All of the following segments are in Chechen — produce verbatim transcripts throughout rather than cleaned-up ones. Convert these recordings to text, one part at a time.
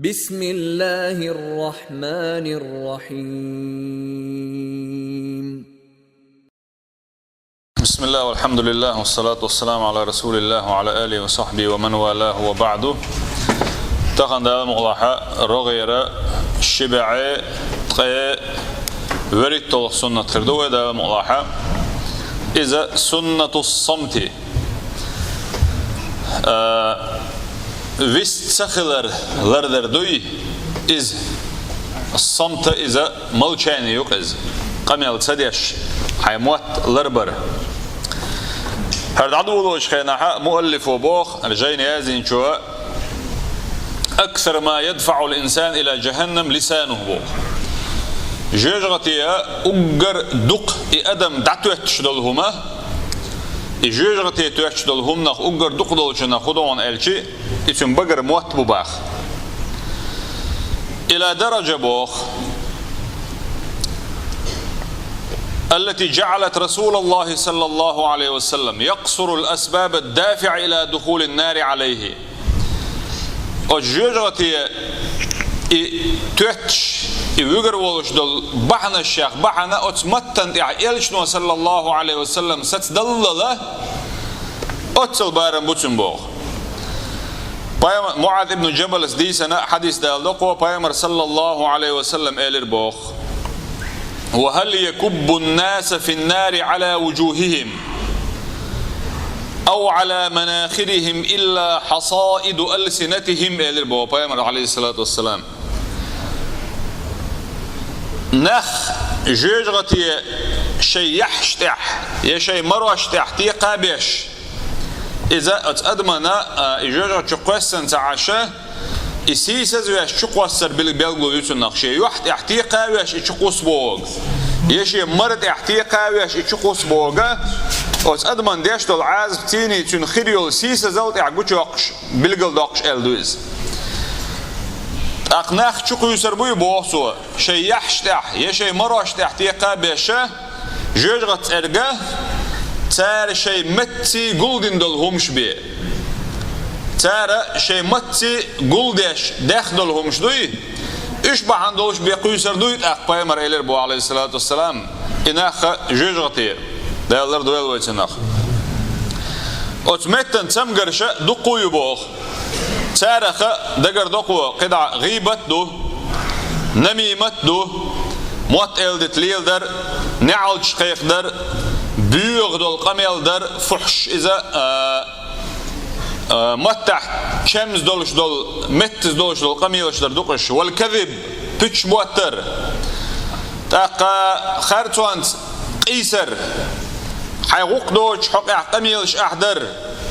بسم الله الرحمن الرحيم. بسم الله والحمد لله والصلاة والسلام على رسول الله وعلى آله وصحبه ومن والاه وبعد. Тахан, Дала мукъалахь, рогӀера ши бӀаь ткъе вуьрхӀитталгӀа суннат хир ду вай, Дала мукъалахь. Иза суннату ссамти. А, вист ца хилар лардар дуй иза. Ссамта иза молчание ю-кх иза. Къамел ца деш, хьайн мотт ларбар. ХӀара дӀадолалучу хенахь муаллифо боху, хӀара жайна яздинчо: «أكثر ما يدفع الإنسان إلى جهنم لسانه», боху. ЖоьжагӀате уггар дукха и адам дӀатоьттуш долу хӀума, и жоьжагӀате тоьттуш долу хӀуманах уггар дукха долчунах хӀун ду хьуна аьлча, и цуьнан багара мотт бу боху. إلى درجة, боху, التي جعلت رسول الله صلى الله عليه وسلم يقصر الأسباب الدافعة إلى دخول النار عليه. Оцу жоьжагӀате и тоьттуш, и вуьгур волуш долу бахьанашех бахьана оцу маттана тӀехь элчано, саллаллаху Ӏалайхи ва саллам, сацадаллал, оццул барам бу цуьнан боху. Пайхам-, МуӀаз ибн Джабалас дийцина хьадис даладо кхо, Пайхамар, саллаллаху Ӏалайхи ва саллам, элира боху: «وهل يكب الناس في النار على وجوههم أو على مناخرهم إلا حصائد ألسنتهم», элира боху Пайхамар, Ӏалайхиссалату вассалам. Нах жоьжагӀате шайн яххьаш тӀехь я шайн марош тӀехь текха беш, иза оцу адамана, а, и жоьжагӀате чу кхоьссина ца Ӏаш, и сийсазвеш чукхоссар билг-, билгало ю цунах, шен юьхь тӀехь текха веш и чукхуссабогӀу, я шен мара тӀехь текха веш и чукхуссабогӀу, оцу адаман деш долу Ӏазап цӀийний цуьнан хир йолу сийсазал тӀехь гучуйоккхуш, билгалдоккхуш аьлла ду иза. ТӀаккха нах чукхуьйсур буй боху цо, шайн яххьаш тӀехь я шайн марош тӀехь текха беш, жоьжагӀат цӀерга, цара шайн маттаций гулдина долу хӀумаш бен. Цара шайн маттаций гулдеш даьхна долу хӀумаш дуй, уьш бахьана долуш бен кхуьйсур дуй тӀаккха, Пайхамар элира боху, Ӏалайхиссалату вассалам, и нах жоьжагӀате, Дала лардойла вай цу нахах. Оцу меттан цамгараша дуккха а ю боху. Царах, дагардоккху, кхидӀа гӀийбат ду, намимат ду, мотт-эладита леладар, неӀалташ кхайкхадар, боьха долу къамел дар, фухьш иза, а, а, маттахь чемза долуш долу, меттаза долуш долу къамелаш дар ду-кх уьш. Вал казиб, пуьчаш боттар. ТӀаккха харцонца къийсар, хьайн гӀуллакх доцуш хьокъехь къамелаш ахь дар,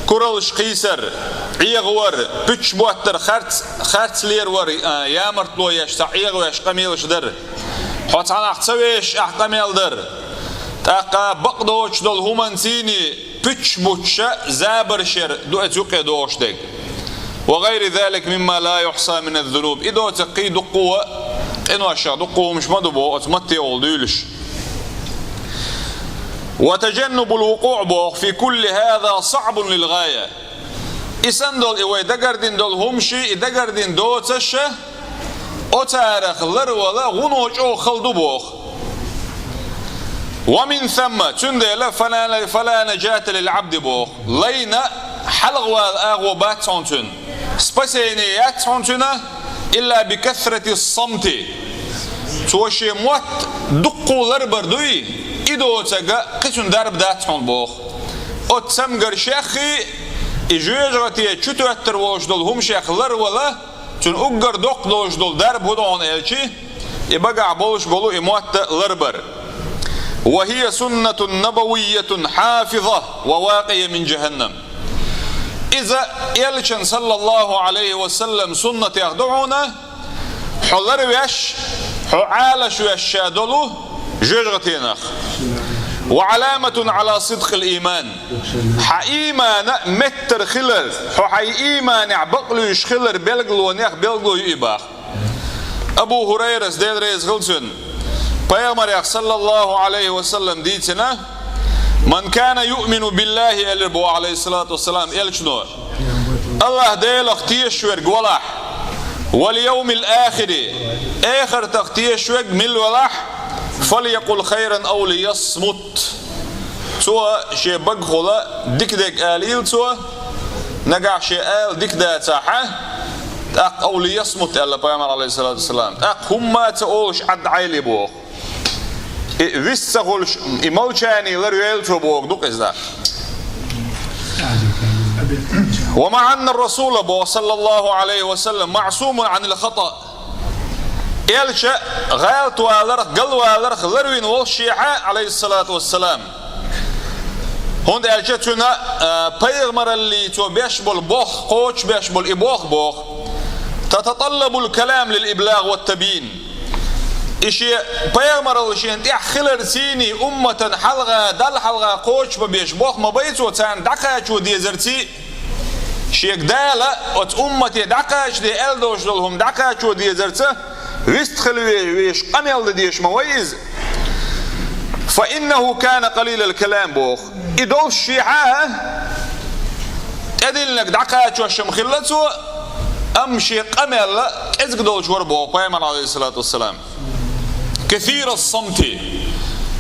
кураллаш кхийсар, ӀегӀавар, пуьчаш боттар, харц, харц леравар, а, ямартло еш, цхьа ӀегӀавеш къамелаш дар, хьо цхьанхьа ца вешаш ахь къамел дар. ТӀаккха бакъдоцуш долу хӀуманций пуьчаш буттуш, забарш яр ду оцу юккъе догӀуш дерг. Ва гӀайри залика мимма ла юхьса миназ-зунуб. И доцург кхин дуккха а, къиношех дуккха а хӀумаш ма ду боху, оцу матте волу дуьйлуш. Ва тажаннубул вукъуӀ боху фи кулли хӀаза саӀбун лил гӀая. И санна долу, и вай дагардина долу хӀумаш, и дагардина доцуш, оцарах ларвала гӀуно чӀогӀа хала ду боху. Ва мин самма, цундела фала, фала нажата лил Ӏабди боху. Лайна хьалхавала агӀо бац хьуна цуьнан. Спасение яц хьуна цуьнан, илла би касратис самти. Цо шен мотт дуккха а ларбар дуй, и доцург кхин цуьнан дарба дац хьуна боху. Оцу цамгаршеххий, и жоьжагӀате чутоьттур волуш долу хӀумашех ларвала, цуьнан уггар доккха долуш долу дарба хӀун ду хьуна аьлча, и багахь болуш болу и мотт ларбар. Ва хия суннатун набавийятун хьафиза ва вакъия мин жахӀаннам. Иза элчан, саллаллаху Ӏалайхи ва саллам, суннатех ду хьуна, хьо ларвеш, хьо Ӏалашвеш ша долу жоьжагӀатенах. Ва Ӏаламатун Ӏала сидкъил ийман. Хьан иймана меттара хилар, хьо хьайн ийманехь бакълуьйш хилар билгалонех билгало ю и боху. Абу ХӀурайрас, Дела реза хила цунна, Пайхамарех, саллаллаху Ӏалайхи ва саллам, дийцина: «Ман кана юъмину биллахи», — элира боху, Ӏалайхиссалату вассалам, элчано, «АллахӀ Делах тешаш верг валахь, واليوم الآخر, эхартах тешаш верг мила велахь, فليقل خيرا أو ليصمت. Цо шен багахула дика дерг алийла цо, нагахь шен ала дика дацахь, тӀаккха أو ليصمت аьлла пайхамар, عليه الصلاة والسلام. ТӀаккха хӀумма а ца олуш Ӏад Ӏайли боху. И вист ца хуьлуш, и молчание ларвейла цо боху ду-кх иза. ومع أن الرسول боху, صلى الله عليه وسلم, معصوم عن الخطأ. Элча гӀалатваларх, галваларх ларвина волуш шехьа, عليه الصلاة والسلام. ХӀунда аьлча цуьнан, а, пайхамараллий цо беш болу болх, кхочушбеш болу и болх боху. تتطلب الكلام للإبلاغ والتبيين. И шен пайхамаралла шена тӀехь хиларций, умматана хьалха, Далла хьалха кхочушбан безаш болх ма бай цо, царна дӀакхачо дезарций, шега Дала оцу уммате дӀакхачаде аьлла долуш долу хӀума дӀакхачо дезарца, вист хила ве-, веш къамел дан дезаш ма вай иза. فإنه كان قليل الكلام боху. И долуш шехьа, тӀедиллинарг дӀакхачош-м хилла цо, амма шен къамел кӀезиг долуш вара боху пайхамар, عليه الصلاة والسلام. كثير الصمت.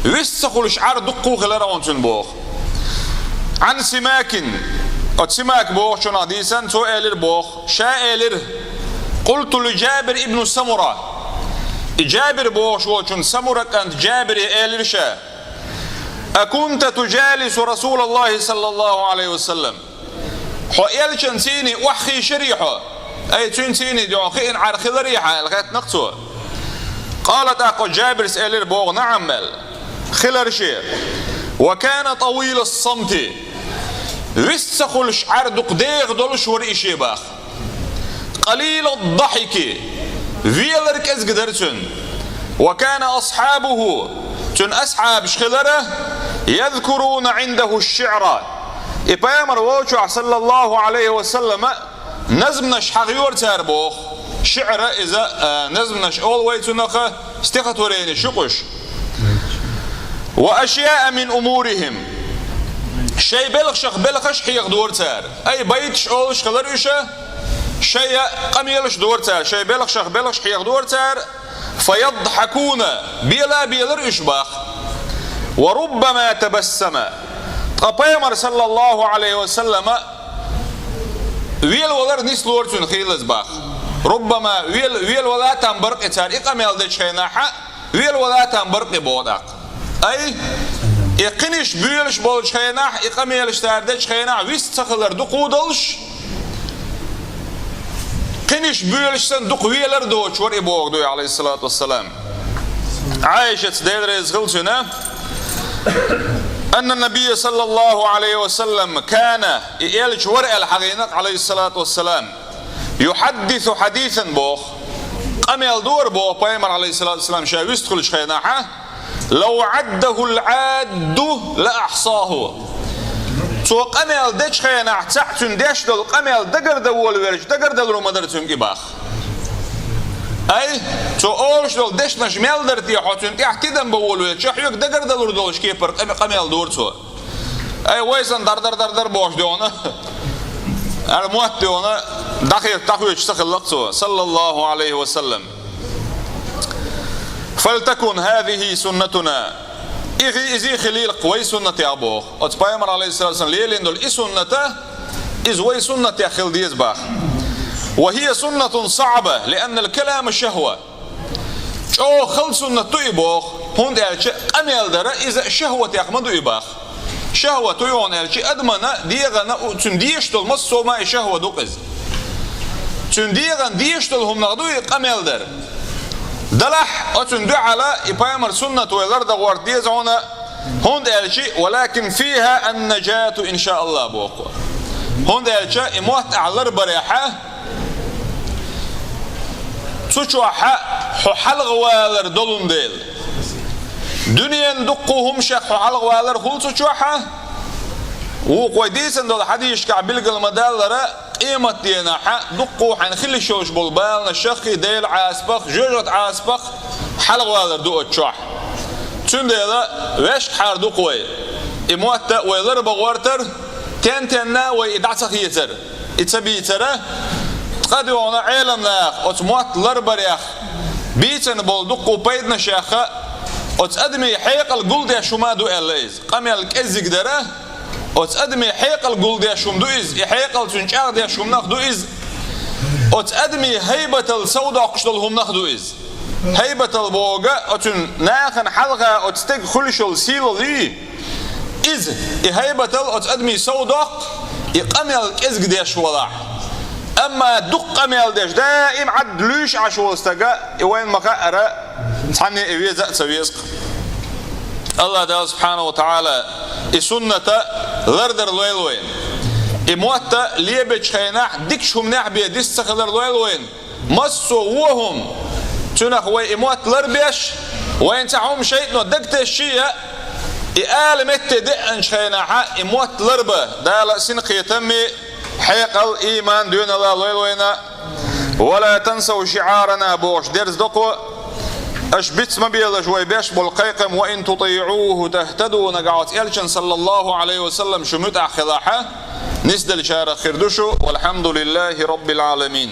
Вист ца хуьлуш Ӏар дуккха а хилира хьуна цуьнан боху. عن سماك. Оцу Симак бохучунах дийцина, цо элира боху. Ша элира: قلت لجابر بن سمرة. И Джабир бохуш волчун, Самура кӀант Джабире элира ша: أكنت تجالس رسول الله صلى الله عليه وسلم؟ Хьо элчанций охьахийшарий хьо? Ай, цуьнций дуьхьал хиъна Ӏар хиларий хьан аьлла хаьттина-кх цо. قال, тӀаккха Джабирс элира боху: نعم аьлла. Хилара шен. وكان طويل الصمت. Вист ца хуьлуш Ӏар дукха деха долуш вара и шен боху. قليل الضحك. Велар кӀезиг дара цуьнан. وكان أصحابه. Цуьнан асхьабаш хилара يذكرون عنده الشعر. И пайхамар волчохь, صلى الله عليه وسلم, назманаш хьахайора цара боху. ШиӀра иза, а, назманаш олу вай цунах, стихотворени шу-кх уьш. وأشياء من أمورهم. Шайн белхашах белхаш хьехадора цара. Ай, байташ олуш хилара уьш, шайн къамелаш дора цара, шайн белхашах белхаш хьехадора цара. فيضحكون. Бела а белара уьш боху. وربما تبسم. Ткъа пайхамар, صلى الله عليه وسلم, велавалар нислора цуьнан хийлаза боху. ربما, вел-, велавала там бара-кх и цара и къамел дечу хенахь, велавала там бара-кх и боху тӀаккха. Ай, и кхиниш буьйлуш болчу хенахь, и къамелаш цара дечу хенахь, вист ца хилар дукха а долуш, кхиниш буьйлуш санна дукха велар доцуш вара и боху дуй, عليه الصلاة والسلام. Ӏайшаца, Дела реза хила цунна, أن النبي صلى الله عليه وسلم كان, и элча вара аьлла хьахийна-кх, عليه الصلاة والسلام, يحدث حديثا боху. Къамел дора боху пайхамар, عليه الصلاة والسلام, ша вист хуьлучу хенахь, لو عده العاد لأحصاه. Цо къамел дечу хенахь, цхьаъ цуьнан деш долу къамел дагардан волавелча, дагардалур ма дара цуьнга и боху. Ай, цо олуш долу дешнаш мел дара те, хьо цуьнан тӀехь тидам бан волавелча, хьоьга дагардалур долуш кепара къам-, къамел дора цо. Ай, вай санна дар-дар, дар-дар бохуш дуьйна, ара мотт дуьйна, дӀахе-, дӀахоьцуш ца хилла-кх цо, صلى الله عليه وسلم. فلتكن هذه سنتنا. И хи-, иза хилийла-кх вай суннатех боху. Оцу пайхамар, عليه الصلاة والسلام, лелийна долу и суннат, иза вай суннатех хила деза боху. وهي سنة صعبة، لأن الكلام شهوة. ЧӀогӀа хала суннат ду и боху, хӀунда аьлча къамел дар иза шахӀватех ма ду и боху. ШахӀват ду хьуна аьлча адамана, дегӀана, у-, цуьнан дезаш долу массо а ма и шахӀват ду-кх иза. Цуьнан дегӀана дезаш долу хӀуманах ду и къамел дар. Делахь, оцунна дуьхьал и пайхамар суннат вай лардохуьйтур деза хьуна, хӀунда аьлча, ولكن فيها النجاة إن شاء الله боху. ХӀунда аьлча и мотт ахь ларбарехь, цу чохь хьо хьалхавалар долун дела. Дуьненан дуккха а хӀума шех хьо хьалхавалар хуьлу цу чохь, вукхо дийцина долу хьадисашкахь билгал ма-даллара, къематденахь дуккха а хьайна хила йиш йолуш болу баланаш шаххий, Делан Ӏазапах, жоьжахатин Ӏазапах хьалхавалар ду оцу чохь. Цундела ваьшкахьара ду-кх вай и мотт вай ларбан гӀортар, тен-тенна вай и дӀа ца хецар, и ца бийцара, Къа доьгӀна Ӏеламнаха оцу мотт ларбарех бийцина болу дуккха пайданаш яхха, оцу адамийн хьекъал гулдеш хӀума ду аьлла иза. Къамел кӀеззиг дара, оцу адамийн хьекъал гулдеш хӀума ду иза, и хьекъал цуьнан чӀагӀдеш хӀуманах ду иза. Оцу адамийн хӀайбатал совдоккхуш долу хӀуманах ду иза. ХӀайбатал бохург оцуьнан нахана хьалха оцу стеган хуьлуш йолу сийлалла ю. Иза, и хӀайбатал оцу адамийн совдоккху, и къамел кӀезиг деш валахь. Амма дукха къамел деш, даим Ӏад луьйш Ӏаш волу стага, и вайна ма-хаъара, цхьанне и веза а ца веза-кх. АллахӀ Дала субхьанаху ва таӀала и сунната лардар лойла вайна. И мотт лебечу хенахь дикачу хӀуманехь бен дис ца хилар лойла вайна. Массо а вон хӀума, цуьнах вай и мотт ларбеш, вайна цхьа хӀума шайтӀано дагтесча а, и ала метте деанчу хенахьа и мотт ларбан, Дала синкхетамми, хьекъал, ийман, доьналла лойла вайна. «Ва ла тансав шиӀарана», бохуш дерзадо кхо, аша бицбан ма белаш вай беш болу кхайкхам, «ва ин тутиӀуху тахтаду», нагахь оцу элчан, саллаллаху Ӏалайхи ва саллам, шу муьтӀахь хилахьа, нисделлачарах хир ду шу. Валхьамдулиллахи раббил Ӏаламин.